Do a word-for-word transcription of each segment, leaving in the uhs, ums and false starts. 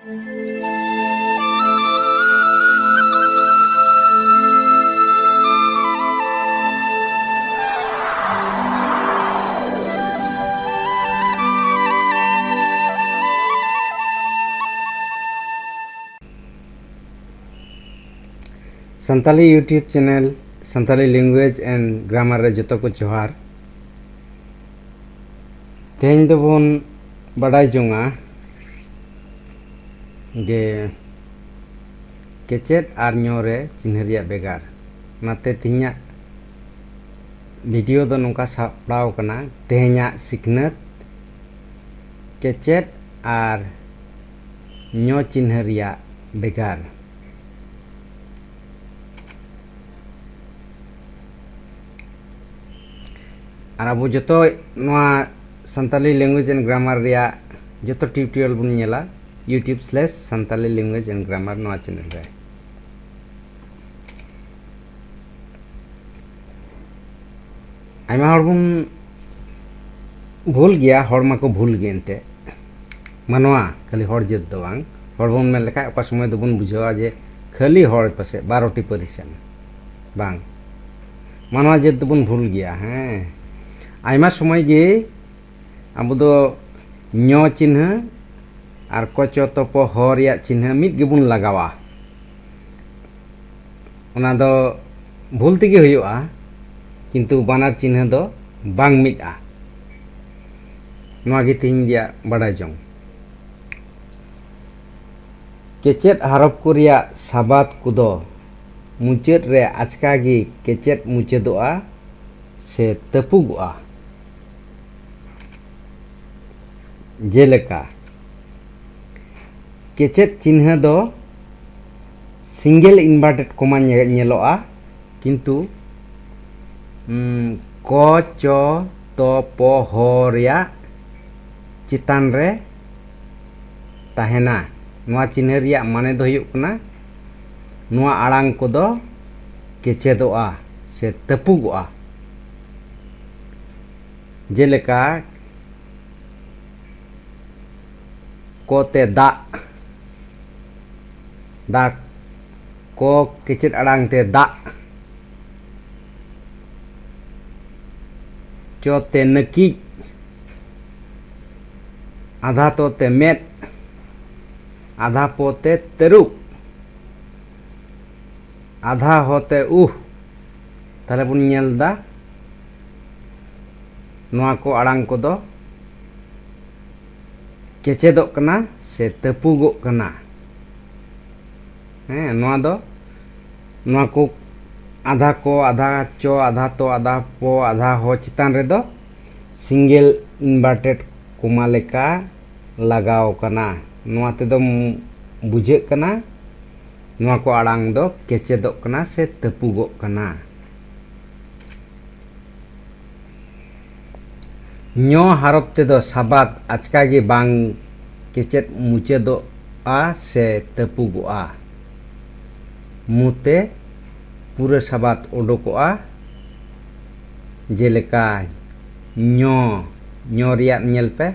Santali YouTube channel, Santali Language and Grammar ᱨᱮ ᱡᱚᱛᱚ ᱠᱚ ᱡᱚᱦᱟᱨ᱾ ᱛᱮᱦᱮᱧ ᱫᱚᱵᱚᱱ ᱵᱟᱰᱟᱭ ᱡᱚᱝᱟ ᱡᱮ ᱠᱮᱪᱮᱫ ᱟᱨ ᱧᱚ ᱨᱮ ᱪᱤᱱᱦᱟᱹ ᱨᱮᱭᱟᱜ ᱵᱷᱮᱜᱟᱨ᱾ ᱚᱱᱟᱛᱮ ᱛᱮᱦᱮᱧᱟᱜ ᱵᱷᱤᱰᱤᱭᱳ ᱫᱚ ᱱᱚᱝᱠᱟ ᱥᱟᱯᱲᱟᱣ ᱠᱟᱱᱟ, ᱛᱮᱦᱮᱧᱟᱜ ᱥᱤᱠᱷᱱᱟᱹᱛ, ᱠᱮᱪᱮᱫ ᱟᱨ ᱧᱚ ᱪᱤᱱᱦᱟᱹ ᱨᱮᱭᱟᱜ ᱵᱷᱮᱜᱟᱨ᱾ ᱟᱨ ᱟᱵᱚ ᱡᱚᱛᱚ ᱱᱚᱣᱟ Santali Language and Grammar ᱨᱮᱭᱟᱜ ᱡᱚᱛᱚ ᱴᱤᱭᱩᱴᱳᱨᱤᱭᱟᱞ ᱵᱚᱱ ᱧᱮᱞᱟ YouTube slash Santali Language and Grammar ᱱᱚᱣᱟ ᱪᱮᱱᱮᱞ ᱨᱮ᱾ ᱟᱭᱢᱟ ᱦᱚᱲ ᱵᱚᱱ ᱵᱷᱩᱞ ᱜᱮᱭᱟ, ᱦᱚᱲ ᱢᱟᱠᱚ ᱵᱷᱩᱞ ᱜᱮ ᱮᱱᱛᱮ᱾ ᱢᱟᱱᱣᱟ, ᱠᱷᱟᱹᱞᱤ ᱦᱚᱲ ᱡᱟᱹᱛ ᱫᱚ ᱵᱟᱝ᱾ ᱦᱚᱲ ᱵᱚᱱ ᱢᱮᱱ ᱞᱮᱠᱷᱟᱡ ᱚᱠᱟ ᱥᱚᱢᱚᱭ ᱫᱚᱵᱚᱱ ᱵᱩᱡᱷᱟᱹᱣᱟ ᱡᱮ ᱠᱷᱟᱹᱞᱤ ᱦᱚᱲ ᱯᱟᱥᱮᱡ ᱵᱟᱨᱚᱴᱤ ᱯᱟᱹᱨᱤᱥ ᱠᱟᱱᱟ᱾ ᱵᱟᱝ, ᱢᱟᱱᱣᱟ ᱡᱟᱹᱛ ᱫᱚᱵᱚᱱ ᱵᱷᱩᱞ ᱜᱮᱭᱟ᱾ ᱦᱮᱸ, ᱟᱭᱢᱟ ᱥᱚᱢᱚᱭ ᱜᱮ ᱟᱵᱚ ᱫᱚ ᱧᱚ ᱪᱤᱱᱦᱟᱹ ᱟᱨ ᱠᱚᱪᱚ ᱛᱚᱯᱚ ᱦᱚ ᱨᱮᱭᱟᱜ ᱪᱤᱱᱦᱟᱹ ᱢᱤᱫ ᱜᱮᱵᱚᱱ ᱞᱟᱜᱟᱣᱟ᱾ ᱚᱱᱟ ᱫᱚ ᱵᱷᱩᱞ ᱛᱮᱜᱮ ᱦᱩᱭᱩᱜᱼᱟ, ᱠᱤᱱᱛᱩ ᱵᱟᱱᱟᱨ ᱪᱤᱱᱦᱟᱹ ᱫᱚ ᱵᱟᱝ ᱢᱤᱫᱼᱟ᱾ ᱱᱚᱣᱟ ᱜᱮ ᱛᱮᱦᱮᱧ ᱨᱮᱭᱟᱜ ᱵᱟᱰᱟᱭ ᱡᱚᱝ᱾ ᱠᱮᱪᱮᱫ ᱦᱟᱨᱚᱯ ᱠᱚ ᱨᱮᱭᱟᱜ ᱥᱟᱵᱟᱫ ᱠᱚᱫᱚ ᱢᱩᱪᱟᱹᱫ ᱨᱮ ᱟᱪᱠᱟ ᱜᱮ ᱠᱮᱪᱮᱫ ᱢᱩᱪᱟᱹᱫᱚᱜᱼᱟ ᱥᱮ ᱛᱟᱹᱯᱩᱜᱚᱜᱼᱟ᱾ ᱡᱮᱞᱮᱠᱟ, ᱠᱮᱪᱮᱫ ᱪᱤᱱᱦᱟᱹ ᱫᱚ single inverted comma ᱧᱮ-, ᱧᱮᱞᱚᱜᱼᱟ, ᱠᱤᱱᱛᱩ, ᱩᱢ, ᱠᱚ, ᱪᱚ, ᱛᱚ, ᱯᱚ, ᱦᱚ ᱨᱮᱭᱟᱜ ᱪᱮᱛᱟᱱ ᱨᱮ ᱛᱟᱦᱮᱱᱟ᱾ ᱱᱚᱣᱟ ᱪᱤᱱᱦᱟᱹ ᱨᱮᱭᱟᱜ ᱢᱟᱱᱮ ᱫᱚ ᱦᱩᱭᱩᱜ ᱠᱟᱱᱟ, ᱱᱚᱣᱟ ᱟᱲᱟᱝ ᱠᱚᱫᱚ ᱠᱮᱪᱮᱫᱚᱜᱼᱟ ᱥᱮ ᱛᱟᱹᱯᱩᱜᱚᱜᱼᱟ᱾ ᱡᱮᱞᱮᱠᱟ, ᱠᱚ ᱛᱮ ᱫᱟᱜ, ᱫᱟ ᱠᱚ ᱠᱮᱪᱮᱫ ᱟᱲᱟᱝ ᱛᱮ ᱫᱟᱜ, ᱪᱚ ᱛᱮ ᱱᱟᱹᱠᱤᱡ, ᱟᱫᱷᱟ ᱛᱚ ᱛᱮ ᱢᱮᱫ, ᱟᱫᱷᱟ ᱯᱚ ᱛᱮ ᱛᱟᱹᱨᱩᱵ, ᱟᱫᱷᱟ ᱦᱚ ᱛᱮ ᱩᱦ᱾ ᱛᱟᱦᱞᱮ ᱵᱚᱱ ᱧᱮᱞ ᱮᱫᱟ ᱱᱚᱣᱟ ᱠᱚ ᱟᱲᱟᱝ ᱠᱚᱫᱚ ᱠᱮᱪᱮᱫᱚᱜ ᱠᱟᱱᱟ ᱥᱮ ᱛᱟᱹᱯᱩᱜᱚᱜ ᱠᱟᱱᱟ᱾ ᱦᱮᱸ, ᱱᱚᱣᱟ ᱫᱚ, ᱱᱚᱣᱟ ᱠᱚ ᱟᱫᱷᱟ ᱠᱚ, ᱟᱫᱷᱟ ᱪᱚ, ᱟᱫᱷᱟ ᱛᱚ, ᱟᱫᱷᱟ ᱯᱚ, ᱟᱫᱷᱟ ᱦᱚ ᱪᱮᱛᱟᱱ ᱨᱮᱫᱚ single inverted comma ᱞᱮᱠᱟ ᱞᱟᱜᱟᱣ ᱠᱟᱱᱟ᱾ ᱱᱚᱣᱟ ᱛᱮᱫᱚ ᱵᱩᱡᱷᱟᱹᱜ ᱠᱟᱱᱟ ᱱᱚᱣᱟ ᱠᱚ ᱟᱲᱟᱝ ᱫᱚ ᱠᱮᱪᱮᱫᱚᱜ ᱠᱟᱱᱟ ᱥᱮ ᱛᱟᱹᱯᱩᱜᱚᱜ ᱠᱟᱱᱟ᱾ ᱧᱚ ᱦᱟᱨᱚᱯ ᱛᱮᱫᱚ ᱥᱟᱵᱟᱫ ᱟᱪᱠᱟ ᱜᱮ ᱵᱟᱝ ᱠᱮᱪᱮᱫ ᱢᱩᱪᱟᱹᱫᱚᱜᱼᱟ ᱥᱮ ᱛᱟᱹᱯᱩᱜᱚᱜᱼᱟ᱾ ᱢᱩ ᱛᱮ ᱯᱩᱨᱟᱹ ᱥᱟᱵᱟᱫ ᱩᱰᱩᱠᱚᱜᱼᱟ᱾ ᱡᱮᱞᱮᱠᱟ ᱧᱚ, ᱧᱚ ᱨᱮᱭᱟᱜ ᱧᱮᱞ ᱯᱮ,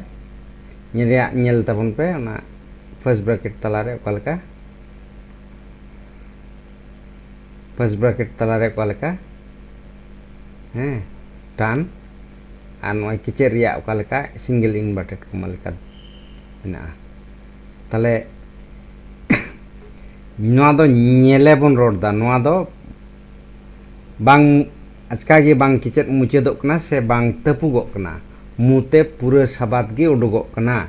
ᱧᱮᱞ ᱨᱮᱭᱟᱜ ᱧᱮᱞ ᱛᱟᱵᱚᱱ ᱯᱮ, ᱚᱱᱟ first bracket ᱛᱟᱞᱟᱨᱮ ᱚᱠᱟ ᱞᱮᱠᱟ, first bracket ᱛᱟᱞᱟᱨᱮ ᱚᱠᱟ ᱞᱮᱠᱟ, ᱦᱮᱸ, ᱴᱟᱱ, ᱟᱨ ᱱᱚᱜᱼᱚᱭ ᱠᱮᱪᱮᱫ ᱨᱮᱭᱟᱜ ᱚᱠᱟ ᱞᱮᱠᱟ single inverted comma ᱞᱮᱠᱟ ᱢᱮᱱᱟᱜᱼᱟ᱾ ᱛᱟᱦᱞᱮ ᱱᱚᱣᱟ ᱫᱚ ᱧᱮᱞᱮ ᱵᱚᱱ ᱨᱚᱲ ᱮᱫᱟ, ᱱᱚᱣᱟ ᱫᱚ ᱵᱟᱝ, ᱟᱪᱠᱟ ᱜᱮ ᱵᱟᱝ ᱠᱮᱪᱮᱫ ᱢᱩᱪᱟᱹᱫᱚᱜ ᱠᱟᱱᱟ ᱥᱮ ᱵᱟᱝ ᱛᱟᱹᱯᱩᱜᱚᱜ ᱠᱟᱱᱟ, ᱢᱩ ᱛᱮ ᱯᱩᱨᱟᱹ ᱥᱟᱵᱟᱫ ᱜᱮ ᱩᱰᱩᱠᱚᱜ ᱠᱟᱱᱟ᱾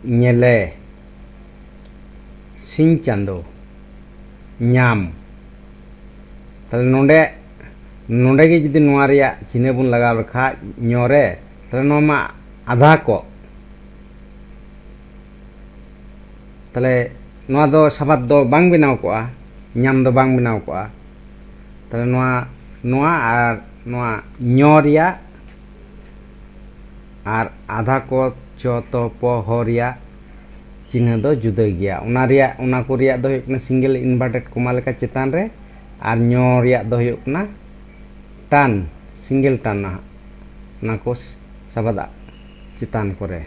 ᱧᱮᱞᱮ, ᱥᱤᱧ ᱪᱟᱸᱫᱚ, ᱧᱟᱢ᱾ ᱛᱟᱦᱞᱮ ᱱᱚᱰᱮ, ᱱᱚᱰᱮ ᱜᱮ ᱡᱩᱫᱤ ᱱᱚᱣᱟ ᱨᱮᱭᱟᱜ ᱪᱤᱱᱦᱟᱹ ᱵᱚᱱ ᱞᱟᱜᱟᱣ ᱞᱮᱠᱷᱟᱡ, ᱧᱚ ᱨᱮ, ᱛᱟᱦᱞᱮ ᱱᱚᱣᱟ ᱢᱟ ᱟᱫᱷᱟ ᱠᱚᱜ᱾ ᱛᱟᱦᱞᱮ ᱱᱚᱣᱟ ᱫᱚ ᱥᱟᱵᱟᱫ ᱫᱚ ᱵᱟᱝ ᱵᱮᱱᱟᱣ ᱠᱚᱜᱼᱟ, ᱧᱟᱢ ᱫᱚ ᱵᱟᱝ ᱵᱮᱱᱟᱣ ᱠᱚᱜᱼᱟ᱾ ᱛᱟᱦᱞᱮ ᱱᱚᱣᱟ, ᱱᱚᱣᱟ ᱟᱨ ᱱᱚᱣᱟ ᱧᱚ ᱨᱮᱭᱟᱜ ᱟᱨ ᱟᱫᱷᱟ ᱠᱚ ᱪᱚ ᱛᱚ ᱯᱚ ᱦᱚ ᱨᱮᱭᱟᱜ ᱪᱤᱱᱦᱟᱹ ᱫᱚ ᱡᱩᱫᱟᱹ ᱜᱮᱭᱟ᱾ ᱚᱱᱟ ᱨᱮᱭᱟᱜ, ᱚᱱᱟ ᱠᱚ ᱨᱮᱭᱟᱜ ᱫᱚ ᱦᱩᱭᱩᱜ ᱠᱟᱱᱟ single inverted comma ᱞᱮᱠᱟ ᱪᱮᱛᱟᱱ ᱨᱮ, ᱟᱨ ᱧᱚ ᱨᱮᱭᱟᱜ ᱫᱚ ᱦᱩᱭᱩᱜ ᱠᱟᱱᱟ ᱴᱟᱱ, single ᱴᱟᱱ ᱱᱟᱦᱟᱜ, ᱚᱱᱟ ᱠᱚ ᱥᱟᱵᱟᱫᱟᱜ ᱪᱮᱛᱟᱱ ᱠᱚᱨᱮ᱾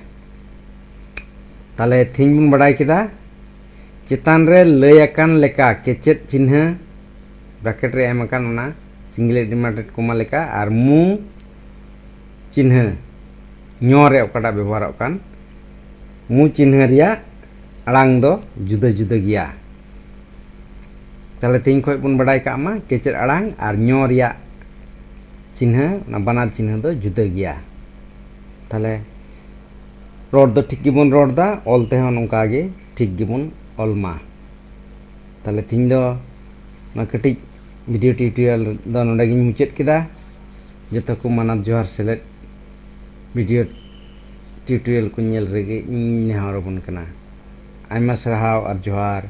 ᱛᱟᱦᱞᱮ ᱛᱮᱦᱮᱧ ᱵᱚᱱ ᱵᱟᱰᱟᱭ ᱠᱮᱫᱟ ᱪᱮᱛᱟᱱ ᱨᱮ ᱞᱟᱹᱭ ᱟᱠᱟᱱ ᱞᱮᱠᱟ ᱠᱮᱪᱮᱫ ᱪᱤᱱᱦᱟᱹ, bracket ᱨᱮ ᱮᱢ ᱟᱠᱟᱱ ᱚᱱᱟ singlet inverted comma ᱞᱮᱠᱟ, ᱟᱨ ᱢᱩ ᱪᱤᱱᱦᱟᱹ, ᱧᱚ ᱨᱮ ᱚᱠᱟᱴᱟᱜ ᱵᱮᱵᱚᱦᱟᱨᱚᱜ ᱠᱟᱱ, ᱢᱩ ᱪᱤᱱᱦᱟᱹ ᱨᱮᱭᱟᱜ ᱟᱲᱟᱝ ᱫᱚ ᱡᱩᱫᱟᱹ ᱡᱩᱫᱟᱹ ᱜᱮᱭᱟ᱾ ᱛᱟᱦᱞᱮ ᱛᱮᱦᱮᱧ ᱠᱷᱚᱱ ᱵᱚᱱ ᱵᱟᱰᱟᱭ ᱠᱟᱜ ᱢᱟ ᱠᱮᱪᱮᱫ ᱟᱲᱟᱝ ᱟᱨ ᱧᱚ ᱨᱮᱭᱟᱜ ᱪᱤᱱᱦᱟᱹ, ᱚᱱᱟ ᱵᱟᱱᱟᱨ ᱪᱤᱱᱦᱟᱹ ᱫᱚ ᱡᱩᱫᱟᱹ ᱜᱮᱭᱟ᱾ ᱛᱟᱦᱞᱮ ᱨᱚᱲ ᱫᱚ ᱴᱷᱤᱠ ᱜᱮᱵᱚᱱ ᱨᱚᱲ ᱮᱫᱟ, ᱚᱞ ᱛᱮᱦᱚᱸ ᱱᱚᱝᱠᱟ ᱜᱮ ᱴᱷᱤᱠ ᱜᱮᱵᱚᱱ ᱚᱞ ᱢᱟ᱾ ᱛᱟᱦᱞᱮ ᱛᱤᱦᱤᱧ ᱫᱚ ᱱᱚᱣᱟ ᱠᱟᱹᱴᱤᱡ video tutorial ᱫᱚ ᱱᱚᱰᱮ ᱜᱤᱧ ᱢᱩᱪᱟᱹᱫ ᱠᱮᱫᱟ᱾ ᱡᱚᱛᱚ ᱠᱚ ᱢᱟᱱᱟᱛ ᱡᱚᱦᱟᱨ ᱥᱮᱞᱮᱫ video tutorial ᱠᱚ ᱧᱮᱞ ᱨᱮᱜᱮ ᱤᱧ ᱱᱮᱦᱚᱨ ᱟᱵᱚᱱ ᱠᱟᱱᱟ᱾ ᱟᱭᱢᱟ ᱥᱟᱨᱦᱟᱣ ᱟᱨ ᱡᱚᱦᱟᱨ᱾